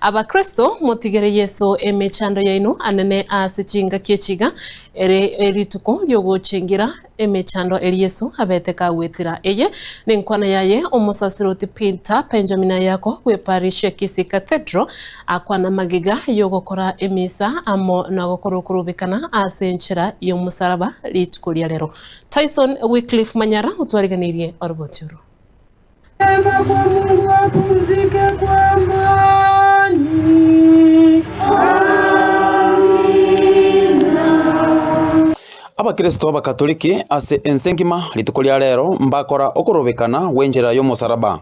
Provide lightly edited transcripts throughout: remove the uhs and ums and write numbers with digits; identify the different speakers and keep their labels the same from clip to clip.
Speaker 1: Abakristo, motigere Yeso emechando yaino anene ase chingaki echi iga, ere rituko ri'ogochengira emechando eri Yeso abete kagwetera. Eye nenkwana yaye omosasiroti Peter Benjamin Ayako bw'eparish ya Kisii Cathedral akwana magega y'ogokora emisa amo na gokora okorobekana ase enchera y'omosaraba rituko ria rero. Tyson Wycliffe Manyara otwariganeirie oroboti oro.
Speaker 2: Ema kwa Mungu apumzike kwa amani. Amina.
Speaker 3: Abakristo Abakatoliki ase ense engima rituko ria rero mbakora okorobekana gw'enchera y'omosaraba.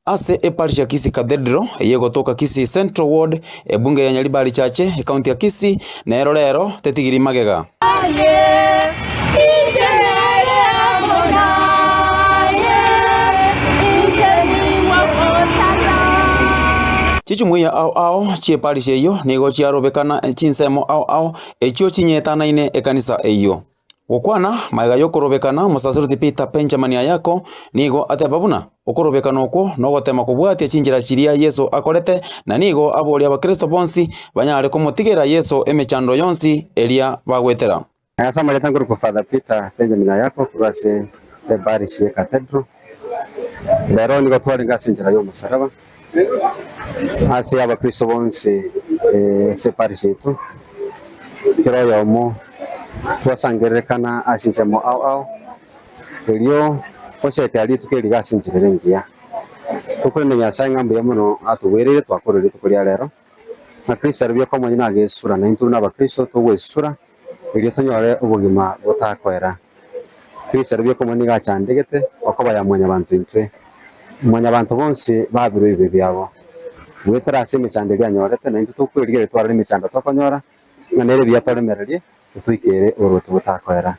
Speaker 3: Ase eparish ya Kisii Cathedral eyegotoka Kisii Central Ward, Ebunge ya Nyaribari Chache, Ekaunti ya Kisii, nero rero tetigiri magega. Chichumuiya ao ao chi'eparish eyio nigo chiarobekana chinsemo ao ao echio chinyetanaine ekanisa eyio. Gokwana magega y'okorobekana, Omosaseroti Peter Benjamin Ayako nigo ateba buna okorobekana okwo nogotema kobwatia chinchera chiria Yeso akorete na nigo aboria abakristo bonsi banyare komotigera Yeso emechando yonsi eria bagwetera.
Speaker 4: Ase amarieta nkorokwa Father Peter Benjamin Ayako korwa ase eparish ye Cathedral. Rero nigo twarenge ase enchera y'omosaraba ase abakristo bonsi ase eparish yaito, kera oyomo twasangererekana ase ensemo ao ao, erio gochekera rituko eri iga ase enchera ere engiya. Tokorenda Nyasae ng'a mbuya mono atogwereire twakorire rituko ria rero, na Kristo ere bweka omonyene agesura, na intwe buna abakristo togwesura erio tonyore obogima botakoera. Kristo ere bweka omonyene nigo achandegete okoba ya mwanyabanto intwe. Mwanyabanto bonsi babirwe ebibe biabo goetera ase emechando eria anyorete, na intwe tokwerigereria twarore emechando tokonyora, ng'a nere buya toremererie totoikere oboruoti botakoera.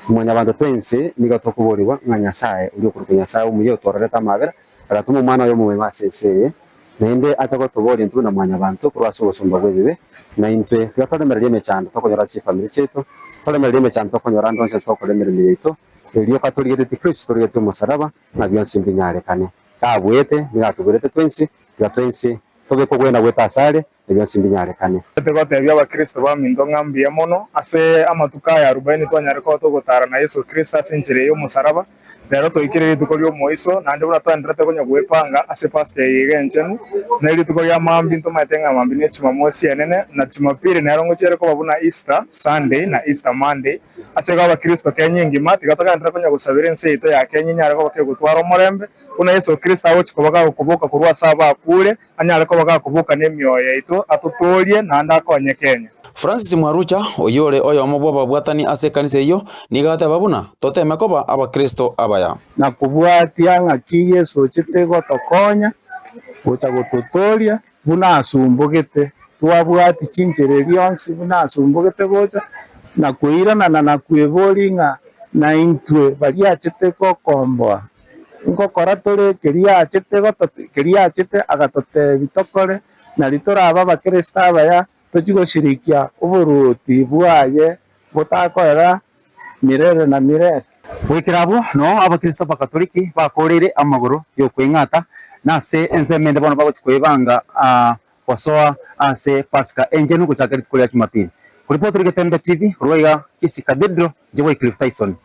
Speaker 4: Mwanyabanto twensi nigo tokoborigwa ng'a Nyasae oria okorokwa Nyasae omuya otwororete amabera, agatoma Omwana oye omomoima ase ense eye, naende acha gotoboria intwe buna mwanyabanto korwa ase obosomba bw'ebibe, na intwe tiga toremererie emechando tokonyora ase chifamiri chiaito, toremererie emechando tokonyora ande onsi ase togokora emeremo yaito, erio katorigeretie Kristo torigetie omosaraba, ng'a bionsi mbinyarekane. Tabuete, nigo atobuerete twensi, tiga twensi tobeke ogwena gwaito asare, na bionsi mbinyarekane.
Speaker 5: Togotebia abakristo baminto ng'a mbuya mono ase amatuko aya arubaini twanyare koba togotara na Yeso Kristo ase enchera eye y'omosaraba. Rero twaikire rituko ri'omoiso, naende buna twaendererete konya gwepanga ase Pasaka eye iga enchenu, ne rituko ria mambia ntomaete ng'a mambia ne Chumamosi enene, na Chumapili nero ngochia ere koba buna Easter Sunday na Easter Monday. Ase igo abakristo Kenya engima tiga togenderere konya gosabera ense yaito ya Kenya enyare koba kegotwara omorembe, buna Yeso Kristo agochia koba gagokoboka korwa ase abakure, anyare koba gakoboka nemioyo yaito, atotoorie, naende akonye Kenya.
Speaker 3: Francis Mwarucha, oyio ore oyomo bw'ababwatani ase ekanisa eyio, nigo ateba buna toteme koba abakristo abaya.
Speaker 6: Na kobwatia ng'aki Yeso ochete gotokonya gocha gototooria, buna asumbogete, twabwati chinchera eria onsi buna asumbogete gocha, na koiranana na kweboria ng'a naintwe baria achete gokomboa. Ngokora tore keria achete keria achete agatotebia tokore, nario torabe abakristo abaya, tochie goshirikia oboruoti bwaye botakoera mirere na mirere.
Speaker 7: Goikera abwo noo abakristo Abakatoliki bakoreire amagoro y'okweng'ata, na ase ensemo ende bono bagochia koebanga gosoa ase Pasaka enchenu gochaka rituko ria Jumapili. Koripoti Getembe TV korwa iga Kisii Cathedral, inche Wycliffe Tyson.